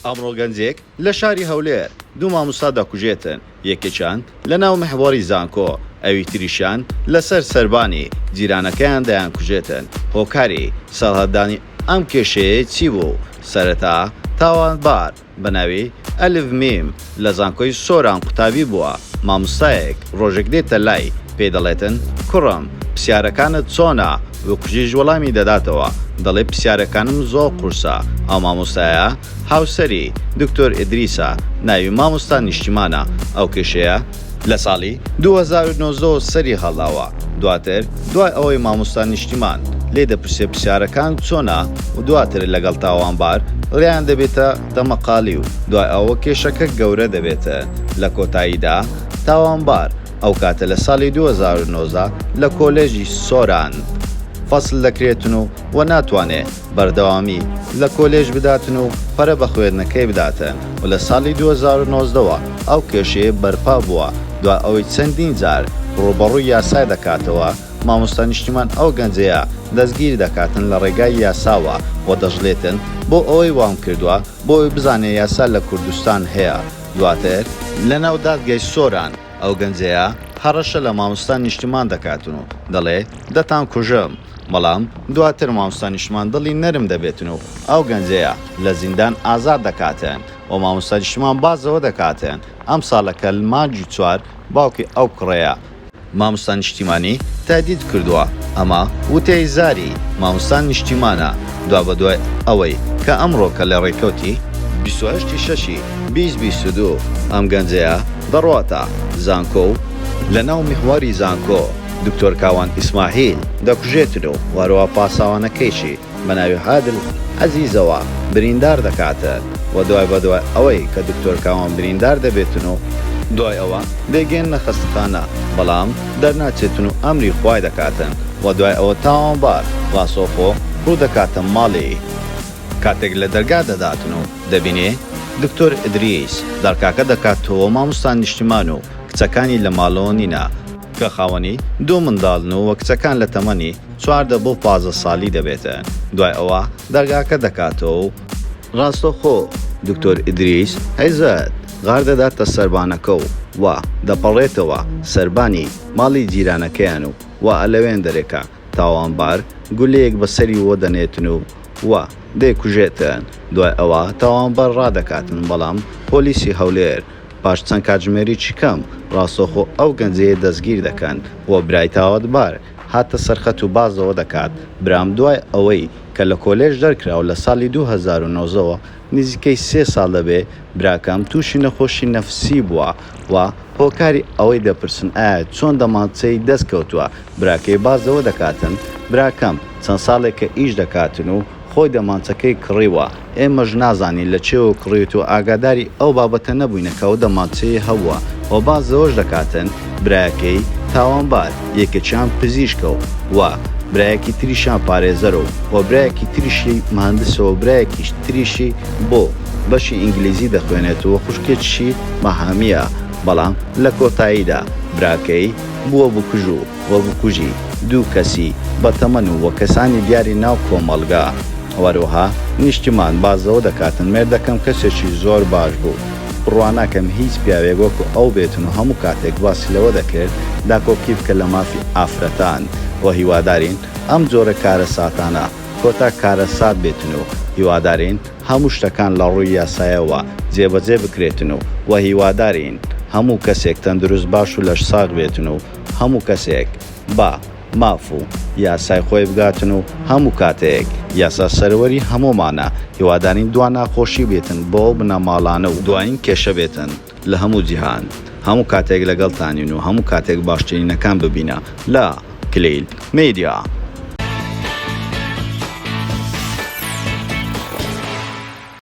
ئەمڕۆ گەنجێک لە شاری هەولێر دوو مامۆستا دەکوژێتن، یەکێکیان لەناو میحوەری زانکۆ، ئەوی تریشیان لەسەر سەربانی جیرانەکەیان دەیانکوژێتن، هۆکاری سەرهەڵدانی ئەم کێشەیە چی بوو؟ سەرەتا تاوانبار بە ناوی، ئەلف میم، لە زانکۆی سۆران قوتابی بووە، مامۆستایەک ڕۆژێک دێتە لای پێی دەڵێتن، کوڕم پسیارەکانت چۆنە؟ بکوژیش وەڵامی دەداتەوە دەڵێ پسیارەکانم زۆر قورسە، ئەو مامۆستایە هاوسەری، دکتۆر ئیدریسە، ناوی مامۆستا نیشتیمانە، ئەو کێشەیە لە ساڵی 2019 وە سەری هەڵداوە، دواتر دوای ئەوەی مامۆستا نیشتیمان لێی دەپرسێ پرسیارەکان چۆنە و دواتر لەگەڵ تاوانبار ڕێیان دەبێتە دەمەقاڵی و دوای ئەوە کێشەکە گەورە دەبێت لە کۆتاییدا تاوانبار ئەو کاتە لە ساڵی 2019 لە کۆلێژی سۆران فەسل دەکرێتن و و ناتوانێ بەردەوامی لە کۆلێژ بداتن و پەرە بە خوێندنەکەی بداتن و لە ساڵی 2019 وە ئەو کێشەیە بەرپا بووە دوای ئەوەی چەندین جار ڕووبەڕووی یاسای دەکاتەوە مامۆستا نیشتیمان ئەو گەنجەیە دەستگیر دەکاتن لە ڕێگای یاساوە و دەشڵێتن بۆ ئەوەی وام کردووە بۆ ئەوەی بزانێ یاسا لە کوردستان هەیە دواتر لەناو دادگای سۆران ئەو گەنجەیە هەڕەشە لە مامۆستا نیشتیمان دەکاتن و دەڵێ دەتانکوژم بەڵام دواتر مامۆستا نیشتمان دڵی نەرم دەبێتن و ئەو گەنجەیە لە زیندان ئازاد دەکاتن و مامۆستا نیشتمان باس لەوە دەکاتن ئەم ساڵە کە مانگی چوار باوکی ئەو کوڕەیە مامۆستا نیشتیمانی تەهدید کردووە ئەمە وتەی زاری مامۆستا نیشتیمانە دوابەدوای ئەوەی کە ئەمڕۆ کە لە ڕێکەوتی 28 ی شەشی 2022 ئەم گەنجەیە دەڕواتە زانکۆ و لەناو میحوەری زانکۆ دکتۆر کاوان ئیسماعیل دەکوژێتن و هەروەها پاسەوانەکەیشی بە ناوی عادل عەزیزەوە بریندار دەکاتن و دوای بەدوای ئەوەی کە دکتۆر کاوان بریندار دەبێتن و دوای ئەوە دەیگەیەننە خەستەخانە بەڵام دەرناچێتن و ئەمری خوای دەکاتن و دوای ئەوە تاوانبار ڕاستەوخۆ ڕوو دەکاتە ماڵی کاتێک لە دەرگا دەداتن و دەبینێ دکتۆر ئیدریس دەرکاکە دەکاتەوە مامۆستا نیشتیمان و کچەکانی لە ماڵەوە نینە کە خاوەنی دوو منداڵن و کچەکان لە تەمەنی 14 بۆ 15 ساڵی دەبێتن دوای ئەوە دەرگاکە دەکاتەوە و ڕاستەوخۆ دکتۆر ئیدریس عیزەت غار دەداتە سەربانەکە و و دەپەڕێتەوە سەربانی ماڵی جیرانەکەیان و و لەوێندەرێکە تاوانبار گولەیەک بە سەری وە دەنێتن و و دەیکوژێتن دوای ئەوە تاوانبار ڕادەکاتن بەڵام پۆلیسی هەولێر پاش چەند کاتژمێریکی کەم ڕاستەوخۆ ئەو گەنجەیە دەستگیر دەکەن و برای تاوانبار هاتە سەرخەت و باس لەوە دەکات برام دوای ئەوەی کە لە کۆلێژ دەرکرا و لە ساڵی 2019 وە نزیکەی سێ ساڵ دەبێ براکەم تووشی نەخۆشی نەفسی بووە و هۆکاری ئەوەی دەپرسن ئایا چۆن دەمانچەی دەست کەوتووە براکەی باس لەوە دەکاتن براکەم چەند ساڵێکە ئیش دەکاتن و خۆی دەمانچەکەی کڕیوە ئێمەش نازانین لە چێوە کڕیوێتی و ئاگاداری ئەو بابەتە نەبووینە کە ئەو دەمانچەی هەبووە و باس لەوەش دەکاتن برایەکەی تاوانبار یەکێکیان پزیشکە و و برایەکی تریشیان پارێزەرە و و برایەکی تریشی مهندسە و برایەکیش تریشی بۆ بەشی ئینگلیزی دەخوێنێت و خوشکێکیشی مەحامیە بەڵام لە کۆتاییدا براکەی بووە بکوژ و و بکوژی دوو کەسی بە تەمەن و کەسانی دیاری ناو کۆمەڵگا هەروەها نیشتیمان باس لەوە دەکاتن مێردەکەم کەسێکی زۆر باش بوو بڕوا ناکەم هیچ پیاوێک وەکو ئەو بێتن و هەموو کاتێک باسی لەوە دەکرد داکۆکی بکە لە مافی ئافرەتان و هیوادارین ئەم جۆرە کارەساتانە کۆتا کارەسات بێتن و هیوادارین هەموو شتەکان لە ڕووی یاسایەوە جێبەجێ بکرێتن و وە هیوادارین هەموو کەسێک تەندروست باش و لەش ساغ بێتن و هەموو کەسێک بە ماف و یاسای خۆی بگاتن و هەموو کاتێک یاسا سەروەری هەموومانە هیوادارین دوا ناخۆشی بێتن بۆ ئەو بنەماڵانە و دوایین کێشە بێتن لە هەموو جیهان هەموو کاتێک لەگەڵتانین و هەموو کاتێک باشترینەکان ببینە لە کلیل میدیا.